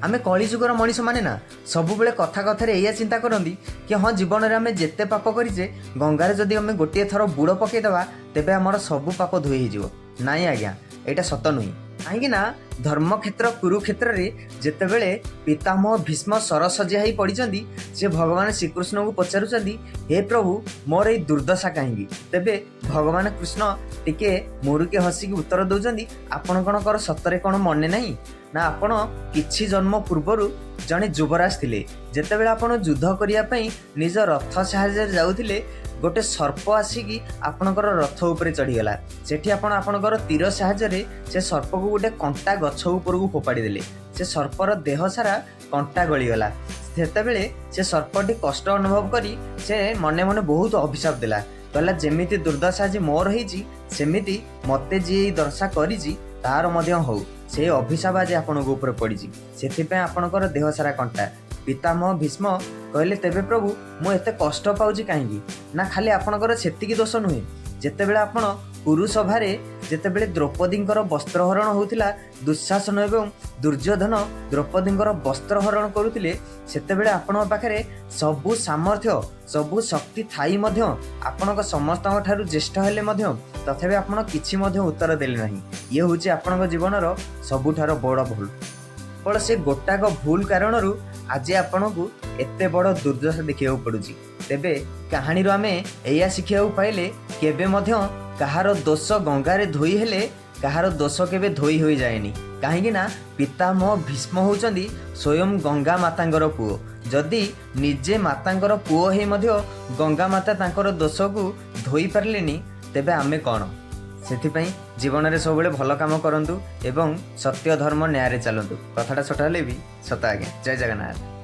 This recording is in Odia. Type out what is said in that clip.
ଆମେ କଳିଯୁଗର ମଣିଷମାନେ ନା ସବୁବେଳେ କଥା କଥାରେ ଏଇଆ ଚିନ୍ତା କରନ୍ତି କି ହଁ, ଜୀବନରେ ଆମେ ଯେତେ ପାପ କରିଛେ, ଗଙ୍ଗାରେ ଯଦି ଆମେ ଗୋଟିଏ ଥର ବୁଡ଼ ପକାଇଦେବା, ତେବେ ଆମର ସବୁ ପାପ ଧୋଇ ହେଇଯିବ। ନାଇଁ ଆଜ୍ଞା, ଏଇଟା ସତ ନୁହେଁ। କାହିଁକି ନା ଧର୍ମକ୍ଷେତ୍ର କୁରୁକ୍ଷେତ୍ରରେ ଯେତେବେଳେ ପିତାମହ ଭୀଷ୍ମ ସରଶଯ୍ୟା ହେଇ ପଡ଼ିଛନ୍ତି, ସେ ଭଗବାନ ଶ୍ରୀକୃଷ୍ଣଙ୍କୁ ପଚାରୁଛନ୍ତି, "ହେ ପ୍ରଭୁ, ମୋର ଏଇ ଦୁର୍ଦ୍ଦଶା କାହିଁକି?" ତେବେ ଭଗବାନ କୃଷ୍ଣ ଟିକେ ମୁରୁକି ହସିକି ଉତ୍ତର ଦେଉଛନ୍ତି, "ଆପଣଙ୍କର ସତରେ କ'ଣ ମନେ ନାହିଁ ନା, ଆପଣ କିଛି ଜନ୍ମ ପୂର୍ବରୁ ଜଣେ ଯୁବରାଜ ଥିଲେ। ଯେତେବେଳେ ଆପଣ ଯୁଦ୍ଧ କରିବା ପାଇଁ ନିଜ ରଥ ସାହାଯ୍ୟରେ ଯାଉଥିଲେ, ଗୋଟେ ସର୍ପ ଆସିକି ଆପଣଙ୍କର ରଥ ଉପରେ ଚଢ଼ିଗଲା। ସେଠି ଆପଣ ଆପଣଙ୍କର ତୀର ସାହାଯ୍ୟରେ ସେ ସର୍ପକୁ ଗୋଟେ କଣ୍ଟା ଗଛ ଉପରକୁ ଫୋପାଡ଼ି ଦେଲେ। ସେ ସର୍ପର ଦେହ ସାରା କଣ୍ଟା ଗଳିଗଲା। ସେତେବେଳେ ସେ ସର୍ପଟି କଷ୍ଟ ଅନୁଭବ କରି ସେ ମନେ ମନେ ବହୁତ ଅଭିଶାପ ଦେଲା। କହିଲା, ଯେମିତି ଦୁର୍ଦ୍ଦଶା ଆଜି ମୋର ହେଇଛି, ସେମିତି ମୋତେ ଯିଏ ଏଇ ଦଶା କରିଛି ତାର ମଧ୍ୟ ହଉ। ସେ ଅଭିଶାପ ଆଜି ଆପଣଙ୍କ ଉପରେ ପଡ଼ିଛି, ସେଥିପାଇଁ ଆପଣଙ୍କର ଦେହ ସାରା କଣ୍ଟା।" ପିତାମହ ଭୀଷ୍ମ କହିଲେ, "ତେବେ ପ୍ରଭୁ, ମୁଁ ଏତେ କଷ୍ଟ ପାଉଛି କାହିଁକି?" ନା, ଖାଲି ଆପଣଙ୍କର ସେତିକି ଦୋଷ ନୁହେଁ। ଯେତେବେଳେ ଆପଣ କୁରୁସଭାରେ ଯେତେବେଳେ ଦ୍ରୌପଦୀଙ୍କର ବସ୍ତ୍ରହରଣ ହେଉଥିଲା, ଦୁଃଶାସନ ଏବଂ ଦୁର୍ଯ୍ୟୋଧନ ଦ୍ରୌପଦୀଙ୍କର ବସ୍ତ୍ରହରଣ କରୁଥିଲେ, ସେତେବେଳେ ଆପଣଙ୍କ ପାଖରେ ସବୁ ସାମର୍ଥ୍ୟ, ସବୁ ଶକ୍ତି ଥାଇ ମଧ୍ୟ, ଆପଣଙ୍କ ସମସ୍ତଙ୍କ ଠାରୁ ଜ୍ୟେଷ୍ଠ ହେଲେ ମଧ୍ୟ, ତଥାପି ଆପଣ କିଛି ମଧ୍ୟ ଉତ୍ତର ଦେଲେ ନାହିଁ। ଇଏ ହେଉଛି ଆପଣଙ୍କ ଜୀବନର ସବୁଠାରୁ ବଡ଼ ଭୁଲ। କେବଳ ସେ ଗୋଟାକ ଭୁଲ କାରଣରୁ ଆଜି ଆପଣଙ୍କୁ ଏତେ ବଡ଼ ଦୁର୍ଦ୍ଦଶା ଦେଖିବାକୁ ପଡ଼ୁଛି। ତେବେ କାହାଣୀରୁ ଆମେ ଏଇଆ ଶିଖିବାକୁ ପାଇଲେ, କେବେ ମଧ୍ୟ କାହାର ଦୋଷ ଗଙ୍ଗାରେ ଧୋଇ ହେଲେ କାହାର ଦୋଷ କେବେ ଧୋଇ ହୋଇଯାଏନି। କାହିଁକି ନା ପିତାମହ ଭୀଷ୍ମ ହେଉଛନ୍ତି ସ୍ୱୟଂ ଗଙ୍ଗା ମାତାଙ୍କର ପୁଅ। ଯଦି ନିଜେ ମାତାଙ୍କର ପୁଅ ହେଇ ମଧ୍ୟ ଗଙ୍ଗା ମାତା ତାଙ୍କର ଦୋଷକୁ ଧୋଇ ପାରିଲେନି, ତେବେ ଆମେ କ'ଣ? ସେଥିପାଇଁ ଜୀବନରେ ସବୁବେଳେ ଭଲ କାମ କରନ୍ତୁ ଏବଂ ସତ୍ୟ, ଧର୍ମ, ନ୍ୟାୟରେ ଚାଲନ୍ତୁ। କଥାଟା ଛୋଟ ହେଲେ ବି ସତ ଆଜ୍ଞା। ଜୟ ଜଗନ୍ନାଥ।